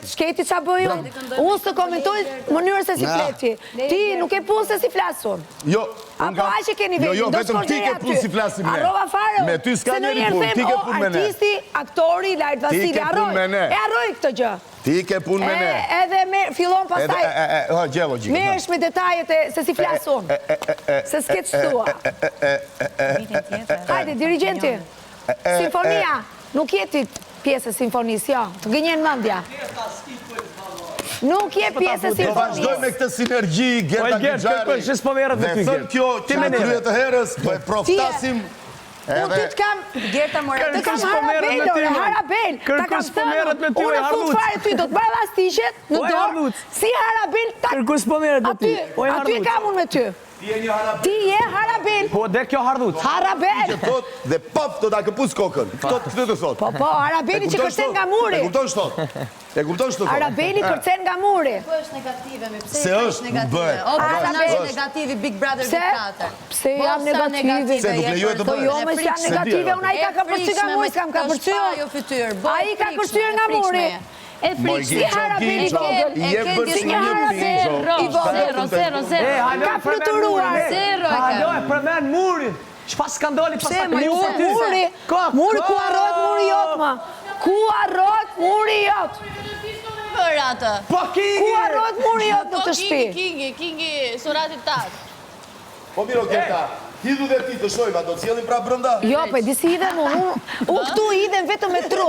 S'ke ti ça bëj unë. Unë s'të komentoj mënyrën se si flet ti. Ti nuk ke punë se si flas unë. Jo, unë kam... Apo aq e ke nivelin, jo, jo, do shkosh deri aty. Si flasim ne. Harrova fare unë. Me ty s'ka njeri punë, ti ke punë me ne. Artisti, aktori, Laert Vasili, harroj. E harroj këtë gjë. Ti ke punë me ne. Edhe me, fillon pastaj. Edhe, e, e, e, gjë logjikën. Merresh me detajet e se si flas unë. Se s'ke ç'thua. Hajde, dirigjenti. Simfonia, nuk je ti pjesë e simfonisë, jo, të gënjen mendja. Nuk je pjesë e simfonisë. Do vazhdoj me këtë sinergji, Gerta Gixhari. Dhe thënë kjo, që në krye të herës, do e proftasim Unë ty të kam, të kam harabel, ore, harabel, ta kam thënë, unë në fund fare ty, do të marr llastiqet në dorë, si harabel, tak, aty, aty e kam unë me ty. Ti je një harabel. Ti je harabel. Po dhe kjo hardhuc. Harabel. Që thot dhe paf do ta këpus kokën. Këto këtë të thot. Po po, harabeli që kërcen nga muri. E kupton ç'thot? E kupton ç'të thot? Harabeli kërcen nga muri. Po është negative, mi pse Se është negative? Bëhet. O personazh negativ i Big Brother Vip 4. Pse jam negative? Se nuk lejohet të Po bëhet. jo, më s'jam negative, unë ai ka kapërcy nga muri, s'kam kapërcyer. Ai ka kërcyer nga muri. E frikshme. Si harabel i vogël. I jep bërë Si një harabel i vogël. Zero, zero, zero. Ka fluturuar. Zero e ka. Halo, e përmend murin. Çfarë skandali pas Pse, ta mori, krijuar ty? Muri, muri ku harrohet muri jot ma? Ku harrohet muri jot? Për atë. Po kingi. Ku harrohet muri jot në Po këtë shtëpi? kingi, kingi, kingi surratit tat. Po mirë o Gerta, hidhu dhe ti të shohim, a do të sjellim prapë brenda? Jo, po e di si hidhem unë, unë unë këtu hidhem vetëm me tru.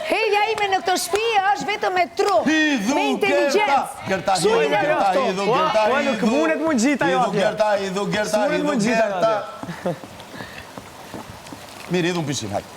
Hedhja ime në këtë shtëpi është vetëm me tru, Hidhu me Gerta, inteligjencë. Gerta Kështu hidhu, hidhem unë Gerta këtu. hidhu, Gerta Po, nuk hidhu. mundet mu ngjit ajo Hidhu atje. Gerta, hidhu Gerta, S'mundet hidhu mu ngjit ajo Gerta. Mirë, hidhu në pishinë, hajde.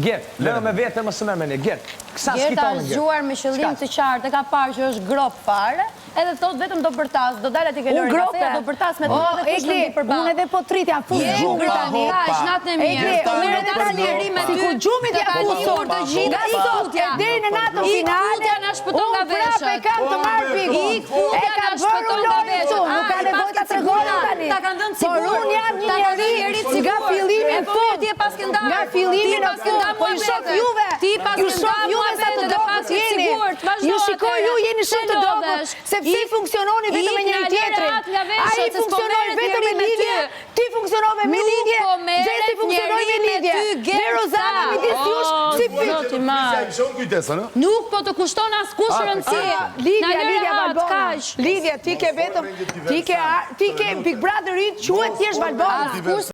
Gert, lëre me vete mos e merr me ne. Gert, kësa s'ki Gerta tonë është Gert. zgjuar me qëllim të qartë, e ka parë që është gropë fare, edhe thot vetëm do bërtas, do dalë aty ke Unë Lori grope. Kafeja, do bërtas me të O, dhe kush Egli, të mbi përballë. unë edhe po trit jam fus Je gjumit grope, tani. kaq, natën e mirë. Egli, Po unë merret edhe tani, njeri me ty. sikur gjumit të jam ka fus njohur të gjithë, Nga ik sot futja. e deri në natën Ik finale, futja na shpëton nga unë prapë e veshët. kam të marrë bigun. Ik futja E ka na bërë shpëton nga Lori këtu, veshët. nuk ka Ah, i nevojë ta paske tregoj sigurt, tani. ta kanë dhënë Por sigurt. unë jam një Ta kanë dhënë njeri njeri nga sigurt. fillimi E në po fund. mirë, ti e paske ndarë. Nga fillimi Ti në paske fund. ndarë Po ju shoh muhabetet. juve. Ti paske Ju shoh ndarë juve sa të muhabetet dhe dobët paske jeni. sigurt. Vazhdo Ju shikoj atëherë. ju jeni shumë të Se dobët, lodhesh. sepse Ik- funksiononi vetëm me ik njëri na lëre tjetrin. atë nga veshët, Ai se s'po funksionoi merret vetëm me njeri me lidhje, ty. ti funksionove me Nuk lidhje, po merret Gjesti funksionoi me njeri me lidhje. ty, Dhe Gerta. Rozana midis jush si O, zoti Sa i mëshon kujtesën, ë? Nuk po të kushton askush rëndësi. Lidhja, Na lëre Lidhja atë, Valbona. kaq. Lidhja, ti ke vetëm, ti ke, ti ke Big Brother-i quhet thjesht Valbona. Askush.